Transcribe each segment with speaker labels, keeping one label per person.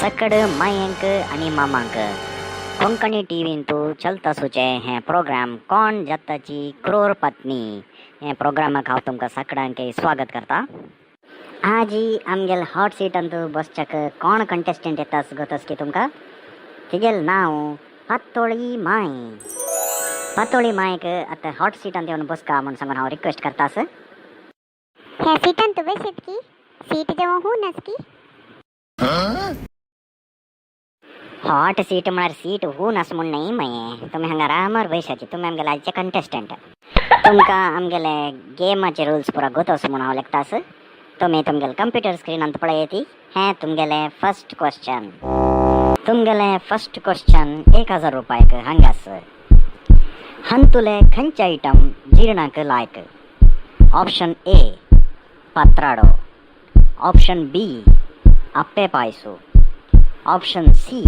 Speaker 1: सकड मायेंक आनी मामांक कोंकणी टीव्हींतू चलता सुचे हें प्रोग्राम कोण जाताची क्रोर पत्नी हे प्रोग्रामाक हांव तुमकां सगळ्यांक स्वागत करता. आजी आमगेल हॉट सीटांतू बसच्याक कोण कंटेस्टंट येतास गोतस की तुमकां? तिगेल नांव पातोळी माय. पातोळी मायक आतां हॉट सीटांत येवन बसका म्हूण सांगून हांव रिक्वेस्ट करतास.
Speaker 2: ह्या सीटान तू बसत की सीट जेव्हा होऊनच की.
Speaker 1: हॉट सीट म्हळ्यार सीट हून आस म्हूण न्हय माये, तुमी हांगा आरामार बैशाची. तुमी आमगेले आजचे कंटेस्टंट. तुमकां आमगेले गेमाचे रुल्स पुरा गोतोस म्हूण हांव लेखतास. तुमी तुमगेले कंप्युटर स्क्रिनांत पळयती हें तुमगेलें फर्स्ट क्वेश्चन. तुमगेलें फर्स्ट क्वेश्चन 1000 रुपयाक हांगास. हंतुले खंयचे आयटम जिर्णाक लायक? ऑप्शन ए पत्राडो, ऑप्शन बी आप्पे पायसू, ऑप्शन सी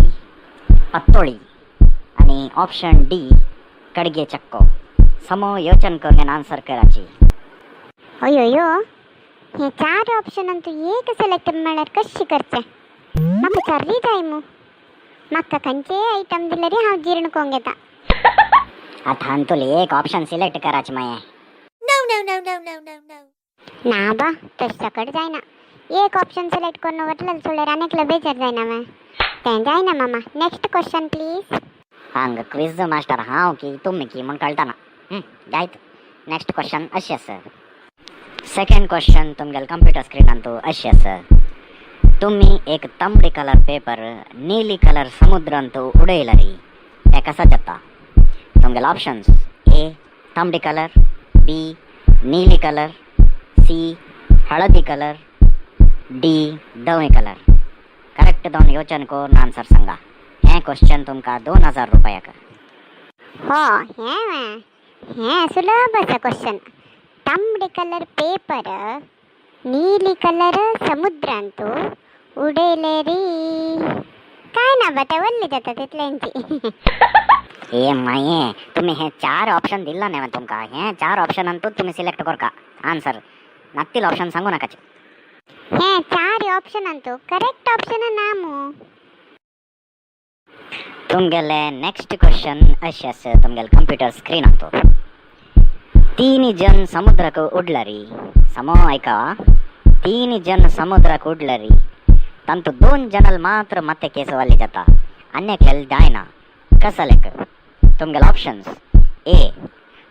Speaker 1: पत्तोळी आणि ऑप्शन डी कडगे चक्को. समो योचन करून आन्सर कराची.
Speaker 2: अयो, हे चार ऑप्शन तू एक सिलेक्ट म्हळ्यार कशी करचे? म्हाका चाररी जाय मू. म्हाका खंयचे आयटम दिल्यार हांव जीर्ण करूंक येता.
Speaker 1: आता हांतुले एक ऑप्शन सिलेक्ट कराचे माये.
Speaker 3: No, no, no, no, no, no, no.
Speaker 2: ना बा, तशें जायना. एक ऑप्शन सिलेक्ट करून वतलें सोडल्यार आनी बेजार जायना वे. तें जायना मामा. Next question please.
Speaker 1: हांग क्विज मास्टर हांव की तुमी की म्हूण कळटाना. जायत, नेक्स्ट क्वेश्चन अशें आसा. सेकंड क्वेश्चन तुमगेले कंप्युटर स्क्रिनांतू अशें आसा. तुमी एक तांबडी कलर पेपर नीली कलर समुद्रांतू उडयलरी ते कसा जाता? तुमगेले ऑप्शन्स: ए तांबडी कलर, बी नीली कलर, सी हळदी कलर, डी धवे कलर. करेक्ट दोन योचन करून आन्सर सांगा. हें क्वेश्चन तुमकां 2000 रुपयाक.
Speaker 2: हो, हें वे हें सुलभ आसा क्वेश्चन. तांबडे कलर पेपर नीली कलर समुद्रांतू उडयले री काय ना बा, ते वल्ली जाता तितल्यांची.
Speaker 1: ए माये, तुम्ही हे चार ऑप्शन दिला न्ही तुमकां. हे चार ऑप्शन तुम्ही सिलेक्ट करका आन्सर. नत्तील ऑप्शन सांगू नाकाचे.
Speaker 2: हे चार ऑप्शन अंतू करेक्ट ऑप्शन ना मू.
Speaker 1: तुमगेले नेक्स्ट क्वेश्चन अशें आसा तुमगेले कंप्युटर स्क्रीनांतू. तीन जन समुद्राक उडलरी. समो आयका. तीन जन समुद्राक उडलरी तांतू दोन जनल मात्र माते केस वाली जाता, आनी जायना. कसलेक? तुमगेले ऑप्शन्स: ए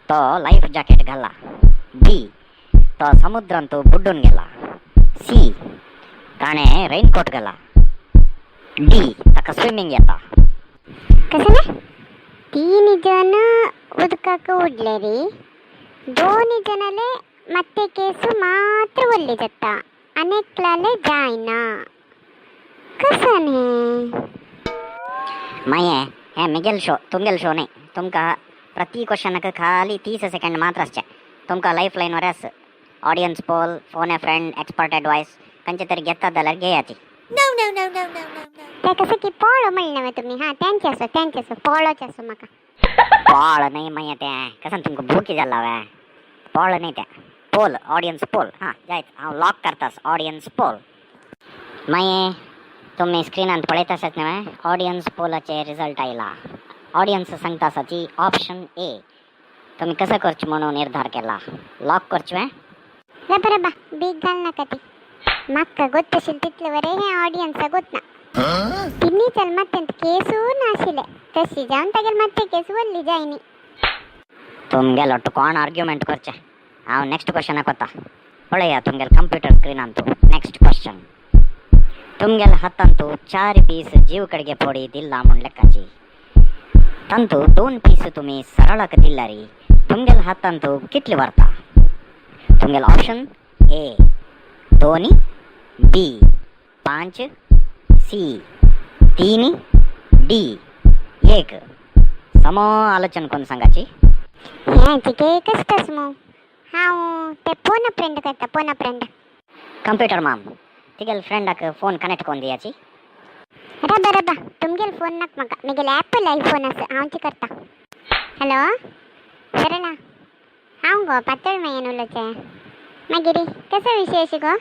Speaker 1: तो लायफ जॅकेट घाला, बी तो समुद्रांतू बुड्डून गेला, सी ताणें रेनकोट घाला, डी ताका स्विमींग येता.
Speaker 2: कसं ना, तीन जन उदकाक उडले री दोन जनाले ಮತ್ತೆ केसु मात्र वल्ली जाता, अनेकलाले जायना. कसं हे?
Speaker 1: माये, हे मिगेल शो, तुमगेल शो न्ही. तुमकां प्रति क्वेश्चनाक खाली 30 सेकंड मात्र आसचे. तुमकां लायफ लायन आस. Audience poll, phone a friend, expert advice खंयचे तरी घेतात जाल्यार घेयाची.
Speaker 3: No, no, no, no, no, no, no.
Speaker 2: ते कसं की पोळो म्हणलें वे तुमी? हां, तेंचे आसो, तेंचे आसो, पोळोचे आसो म्हाका.
Speaker 1: पोळ न्ही मागीर तें. कसं तुमकां भूकी जाला वे? पोळ न्ही तें, पोल, ऑडियन्स पोल. हां, जायत, हांव लॉक करतास ऑडियन्स पोल. मागीर तुमी स्क्रिनांत पळयता आसात न्हय, ऑडियन्स पोलाचे रिजल्ट आयला. ऑडियन्स सांगता आसा ती ऑप्शन ए. तुमी कसं करचें म्हणून निर्धार केला? लॉक करचें?
Speaker 2: रबा रबा, बीग घाल नाका ती. म्हाका गोत्त आशिल्लें तितले बरें हें ऑडियन्सा गोत ना. तिन्ही चल मात्यांत केसू नाशिल्ले, तशी जावन तागेले मात्ते केस वल्ली जायनी.
Speaker 1: तुमगेलो कोण आर्ग्युमेंट करचें? हांव नेक्स्ट क्वेश्चनाक वता. पळया तुमगेले कंप्युटर स्क्रिनांतू नेक्स्ट क्वेश्चन. तुमगेले हातांतू चार पीस जीव कडगे पोडी दिल्ला म्हूण लेखाची. तांतू दोन पीस तुमी सरळाक दिल्लारी तुमगेले हातांतू कितले व्हरता? तुमगेले ऑप्शन: ए दोन, बी पांच, सी तीन, डी एक. समो आलोचन कोण सांगाची.
Speaker 2: हें चिके कश्टच मू. हांव ते फोन फ्रेंड करता, फोन फ्रेंड.
Speaker 1: कंप्युटर माम, तिगेले फ्रेंडाक फोन कनेक्ट करून दियाची.
Speaker 2: रबा रबा, तुमगेले फोन नाका म्हाका. म्हगेले ॲपल आयफोन आसा, हांव करता. हॅलो सरळा, हांव गो पातळ मायेन उलोवचें. मागीर कसो विशय गो?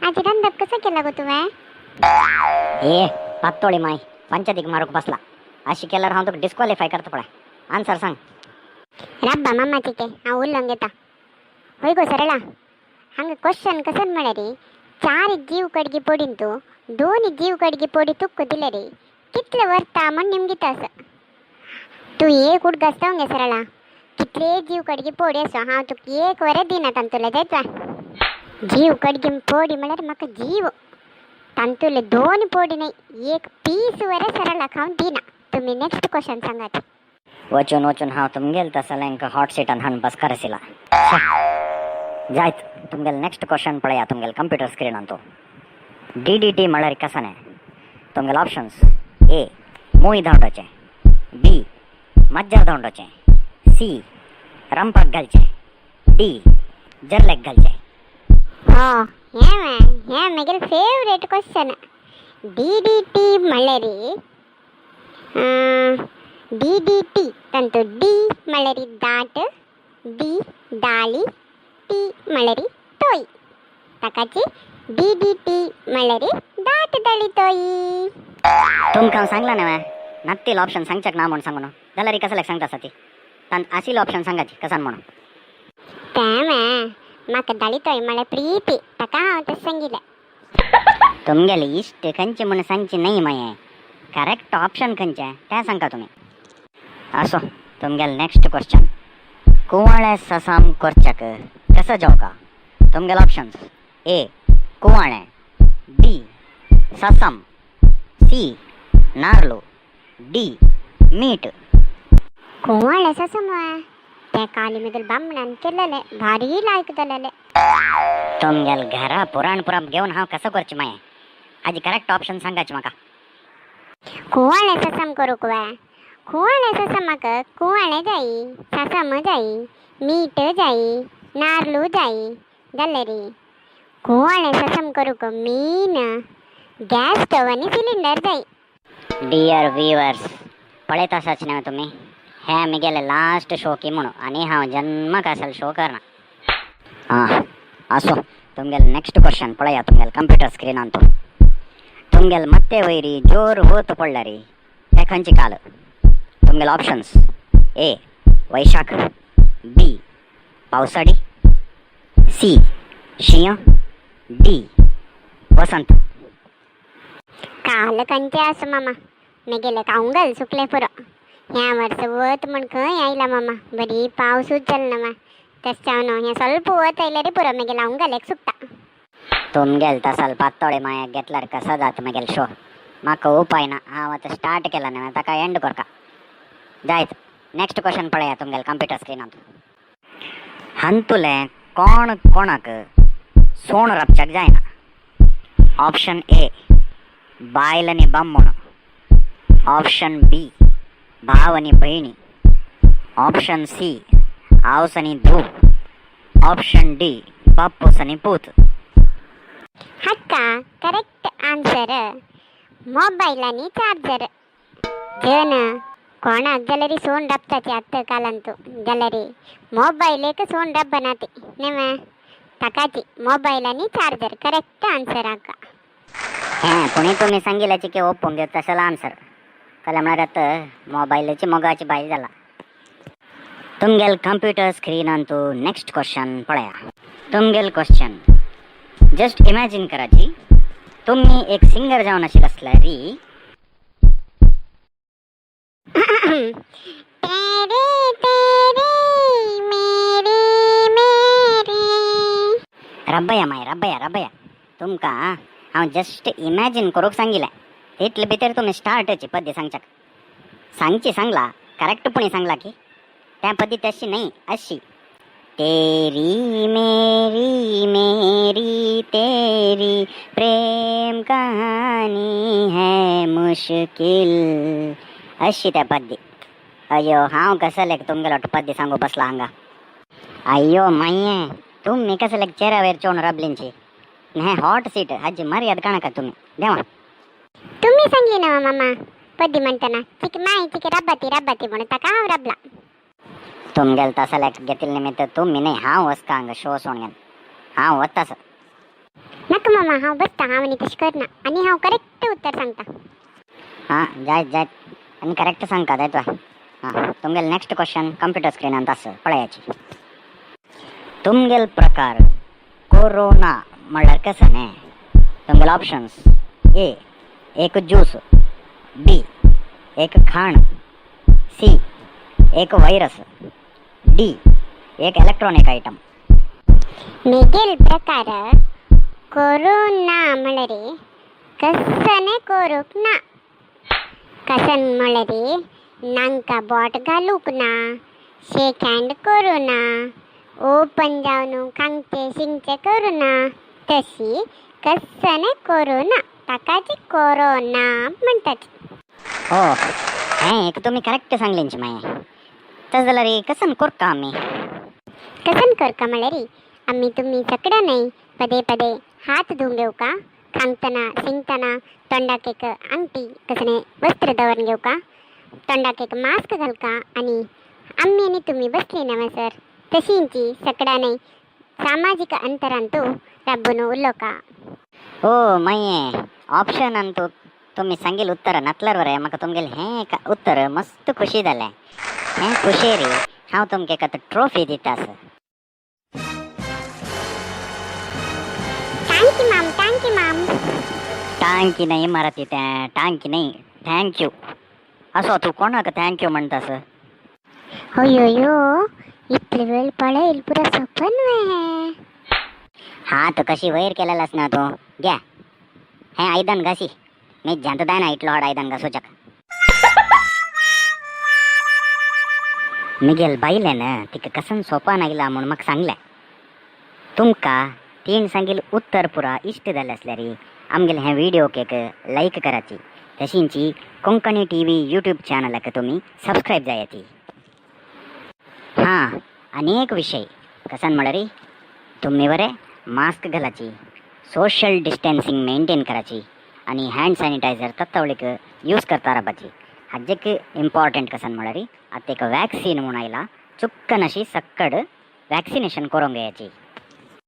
Speaker 2: आजी रांदप कसो केला गो तुवें?
Speaker 1: ए. पातोळी माय पंचायतीक मारूक बसला. अशी केल्यार हांव तुका डिस्क्वॉलिफाय करता पळय. आन्सर सांग.
Speaker 2: रब्बा मामा, चिके हांव उल्लोंग घेता. हय गो सरळा, हांगा क्वेश्चन कसन म्हळ्यार चार जीव कडगी पोडीन तूं दोन जीव कडगी पोडी तुक्क दिले रे, कितले वरता म्हण निमगिता आसा. तूं एक उडगास गे सरळा, कितले जीव कडगी पोडी आसो, हांव तुका एक वरें दिना तांतुले जायत. जीव कडगी पोडी म्हळ्यार म्हाका जीव तांतुले दोन पोडी न्हय, एक पीस वरें सरळाक हांव दिना. तुमी नेक्स्ट क्वेश्चन सांगात.
Speaker 1: वचून वचून हांव तुमगेल तसल्यांक हॉट सिटान हाडून बसकार आशिल्ला. जायत, तुमगेल नेक्स्ट क्वेश्चन पळया तुमगेल कंप्युटर स्क्रीनान. तो DDT म्हळ्यार कसाने? तुमगेल ऑप्शन्स: ए मूय धांवडाचें, बी मज्जर धांवडाचें, सी रंपाक घालचें, डी जर्लेक घालचें.
Speaker 2: हो, हें हें म्हगेलें फेवरेट क्वेश्चन. DDT म्हणल्यार, DDT ತಂತು ಡಿ म्हळ्यार दाट, डी दाळी, टी म्हळ्यार तोय. ताकाची DDT म्हळ्यार दाट दाळी तोय.
Speaker 1: तुमकां हांव सांगला न्हय नत्तील ऑप्शन सांगच्याक ना म्हूण सांगू जाल्यार कसल्याक सांगता आसा ती. तांत आशिल्लो ऑप्शन सांगाची कसान म्हणून.
Speaker 2: तें म्हाका दाळी तोय म्हळ्यार प्रिती, ताका हांव तशें सांगिल्लें.
Speaker 1: तुमगेले इश्ट खंयचे म्हूण सांगचे न्हय मागीर, करेक्ट ऑप्शन खंयचे तें सांगा तुमी. असो, तुमगेले नेक्स्ट क्वेश्चन. कुवाळे ससाम करच्याक कसो जेवका? तुमगेले ऑप्शन्स: ए कुवाळे, बी ससम, सी नार्लो, डी मीठ.
Speaker 2: कुवाळे ससम ते काली म्हगेले बामणान केलेले, भारी लायक जालेले.
Speaker 1: तुमगेल घरा पुराण पुराप घेवन हांव कसो करचें मागीर? आजी करेक्ट ऑप्शन सांगाचे म्हाका.
Speaker 2: कुवाळे ससम करूंक वे? कुवाळे ससमाक कुवाळे जायी, ससम जायी, मीठ जायी, नार्लू जायी जालें री. कुवाळे ससम करूंक मीन गॅस स्टोव आनी सिलिंडर जाय.
Speaker 1: डियर व्हिवर्स, पळयत आसाच न्हय तुमी, हे म्हगेले लास्ट शो की म्हणून आनी हांव जन्माक असल शो करना. आं, आसूं, तुमगेले नेक्स्ट क्वेश्चन पळया तुमगेले कंप्युटर स्क्रिनान. तो तुमगेले मत्ते वयरी जोर वत पडल्यारी ते खंयची काल? तुमगेले ऑप्शन्स: ए वैशाख, बी पावसाडी, सी शींय, डी वसंत.
Speaker 2: काल खंयचे आसूं मामा, म्हगेलें कांगल सुकलें पुरो. ह्या वर्स वत म्हण खंय आयला मामा, बरी पावसूच जाल ना मा. तशें जावन हें स्वल्प वत आयल्यार पुरो, म्हगेलें हांगल एक सुकता.
Speaker 1: तुमगेल तसल पातोळे मायाक घेतल्यार कसो जाता म्हगेल शो? म्हाका उपाय ना. हांव आतां स्टार्ट केला न्हय, ताका एंड करका. जायत, नेक्स्ट क्वेश्चन पळया तुमगेल कंप्युटर स्क्रिनांत. हांतुलें कोण कोणाक सोण राबच्याक जायना? ऑप्शन ए बायल आनी बामण, ऑप्शन बी भाव आनी भयणी, ऑप्शन सी आवस आनी धूव, ऑप्शन डी बापूस आनी पूत.
Speaker 2: हक्का करेक्ट आन्सर मोबायल आनी चार्जर. जन कोणाक जाल्यार सोण राबताची आत्तां कालांतू जाल्यार मोबायल एक सोण राबना ती न्ही. ताकाची मोबायल आनी चार्जर करेक्ट आन्सर हाका.
Speaker 1: हें पुणी तुमी सांगिल्याची की ओपून घेत तसलो आन्सर कल्या म्हळ्यार आतां मोबायलाची मोगाची बायल जाला. तुमगेल कंप्युटर स्क्रिनान तूं नेक्स्ट क्वेश्चन पळया. तुमगेल क्वेश्चन, जस्ट इमॅजिन कराची तुम्ही एक सिंगर जावन आशिल्ले आसल्यारी.
Speaker 2: तेरे तेरे मेरे मेरे.
Speaker 1: रब्बया माय, रब्बया रब्बया. तुमकां हांव जस्ट इमॅजिन करूंक सांगिल्लें, तितले भितर तुमी स्टार्टची पद्य सांगच्याक सांगची सांगला. करेक्ट पुणी सांगला की त्या पद्दत अशी न्हय, अशी: तेरी मेरी मेरी तेरी प्रेम कहानी है मुश्किल, अशी त्या पद्दी. अय्यो, हांव कसलेक तुमगेलो पद्दी सांगू बसला हांगा. अय्यो माये, तुम्ही कसलेक चेऱ्यावेर चोण रबलींची हे हॉट सीट हाजी मर्याद काणका तुम्ही देवा.
Speaker 2: तुम्ही सांगली ना मामा पद्दी म्हणताना चिक माय चिक रब्बती रब्बती म्हणून, ताका हांव रबला.
Speaker 1: तुमगेल तसल्याक घेतिल्ले निमित्त तुम्ही न्हय, हांव वचका हांगा शो सोडून हांव वतास.
Speaker 2: नाका मामा, हांव बसता. हांव आनी तशें करना आनी हांव करेक्ट उत्तर सांगता.
Speaker 1: हां, जायत जायत आनी करेक्ट सांगका जायत. हां, तुमगेले नेक्स्ट क्वेश्चन कंप्युटर स्क्रीनांत आसा, पळयाची. तुमगेल प्रकार कोरोना म्हणल्यार कसं न्ही? तुमगेले ऑप्शन्स: ए एक ज्यूस, बी एक खाण, सी एक व्हायरस, डी एक इलेक्ट्रॉनिक आयटम.
Speaker 2: मिगेल प्रकार कोरोना म्हळ्यार कस्सने करूंक ना. कसन म्हळ्यार नांका बोट घालूंक ना, शेक हँड करूं ना, ओपन जावन खांगचे शिंगचे करूं ना, तशी कस्सने करूं ना, ताकाच कोरोना म्हणटात.
Speaker 1: हो, हें एक तुमी करेक्ट सांगलेंची मागीर. तशें जाल्यार कसन करता आमी?
Speaker 2: कसन करका म्हळ्यार आमी तुमी सगळ्यांनी पदे पदे हात धुवून घेवका, खांगतना शिंगतना तोंडाक एक आंगठी कसले वस्त्र दवरून घेवका, तोंडाक एक मास्क घालका आनी आमी आनी तुमी बसली ना सर, तशींची सगळ्यांनी सामाजिक अंतरांतू राबून उलोवका.
Speaker 1: हो मागीर ऑप्शन अंतू तुमी सांगील उत्तर नातल्यार बरें. म्हाका तुमगेलें हें एक उत्तर मस्त खुशी जालें. हें खुशेरी हांव तुमकां एक ट्रॉफी दिता आसा.
Speaker 2: Thank you ma'am, thank you ma'am.
Speaker 1: टांकी नाही मराठी तें, टांकी नाही, thank you. असो तूं कोणाक thank you म्हणटास?
Speaker 2: अयो, इतले वेळ पळयल पुरा सपन हें.
Speaker 1: हा, तू कशी वयर केलेलास ना तूं. घ्या, हें आयदन घासी. मी जाणता ना इतलो हाड आयदन घासूच्याक. मिगेल बायलेन तिका कसन सोपान आयला म्हूण म्हाका सांगलें. तुमकां तीन सांगील उत्तर पुरा इश्ट जालें आसल्यार आमगेले हें व्हिडियोक एक लायक कराची, तशींची कोंकणी टीव्ही यूट्यूब चॅनलाक तुमी सबस्क्रायब जायाती. हां, आनी एक विशय कसन म्हळ्यार तुम्ही बरे मास्क घालाची, सोशल डिस्टन्सिंग मेंटेन कराची आणि हँड सॅनिटायझर तत्वळीक यूज करता रावपाची. हाजेक इम्पॉर्टंट कसन म्हळ्यार आतां एक वॅक्सीन म्हूण आयला, चुक्कन अशी सक्कड वॅक्सिनेशन करूंक घेयाची.